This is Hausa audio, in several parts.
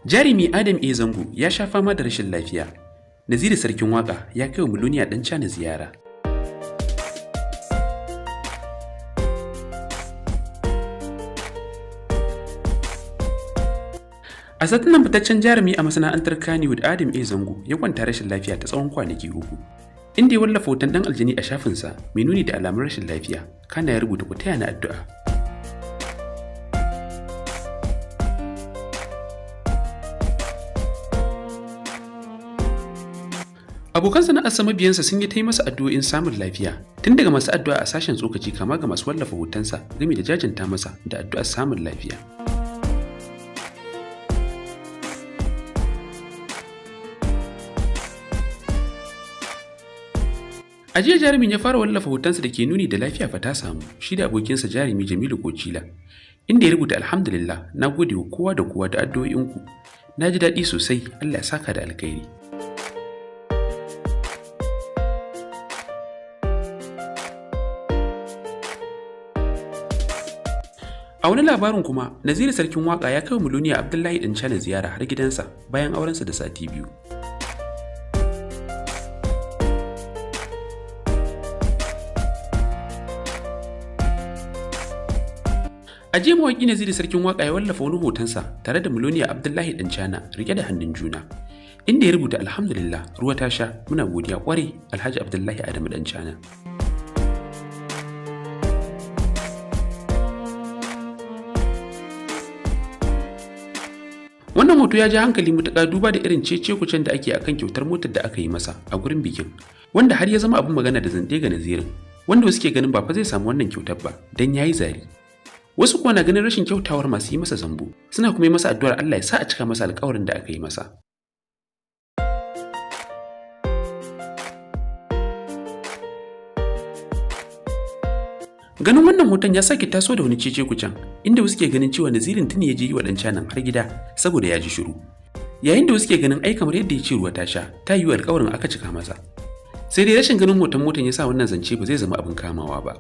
Jarumi Adam A. Zango ya sha fama da rashin lafiya. Naziru Sarkin Waka ya kai wa Miloniya ɗan Cana ziyara. A satin nan fitaccen jarumi a masana'antar Kannywood Adam A. Zango ya kwanta rashin lafiya ta tsawon kwanaki 3. Inda ya wallafa hoton ɗan aljani a shafinsa mai nuni da alamun rashin lafiya, kana ya rubuta ku taya na addu'a. Abokan sana'arsa mabiyansa sun yi ta yi masa addu'o'in samun lafiya, tun daga masu addu'a a sashen tsokaci kama ga masu wallafa hotonsa gami da jajanta masa da addu'ar samun lafiya. A jiya jarumin ya fara wallafa hotonsa da ke nuni da lafiya fa ta samu, shi da abokinsa jarumi Jamilu Kocila, inda ya rubuta alhamdulillah na gode wa kowa da kowa da addu'o'inku. Na ji daɗi sosai, Allah ya saka da alkhairi. A wani labarin kuma, Naziru Sarkin Waka ya kai wa Miloniya Abdullahi Ɗanchana ziyara har gidansa bayan aurensa da sati 2. A jiya mawaƙi Naziru Sarkin Waka ya wallafa wani hotonsa tare da Miloniya Abdullahi Ɗanchana rike da hannun juna, inda ya rubuta alhamdulillah ruwa ta sha muna godiya ƙwarai Alhaji Abdullahi Adamu Ɗanchana. Wannan hoto ya ja hankali matuƙa duba da irin cece-kucen da ake akan kyautar motar da aka yi masa a gurin bikin, wanda har ya zama abin magana da zande ga Nazirin, wanda wasu ke ganin ba fa zai samu wannan kyautar ba dan yayi zari. Wasu kuwa na ganin rashin kyautawar masu yi masa zambo, suna kuma yi masa addu'ar Allah ya sa a cika masa alƙawarin da aka yi masa. Ganin wannan hoton ya sake taso da wani cece-kucen, inda wasu ke ganin cewa Nazirin tuni ya je yi wa ɗan canan har gida saboda ya ji shiru. Yayin da wasu ke ganin ai kamar yadda ya ce ruwa ta sha, ta yiwu alƙawarin aka cika masa. Sai dai rashin ganin hoton motan ya sa wannan zance ba zai zama abin kamawa ba.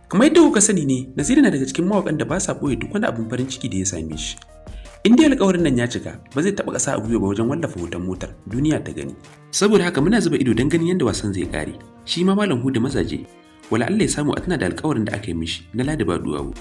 Kamar yadda kuka sani ne, Naziru na daga cikin mawaƙan da ba sa ɓoye duk wani abin farin ciki da ya same shi. In dai alƙawarin nan ya cika, ba zai taɓa ƙasa a gwiwa ba wajen wallafa hoton motar duniya ta gani. Saboda haka muna zuba ido don ganin yadda wasan zai ƙare. Shi ma Malam Hudu Mazaje, wala Allah ya samu a tuna da alƙawarin da aka yi mishi na Ladi ba duwawu.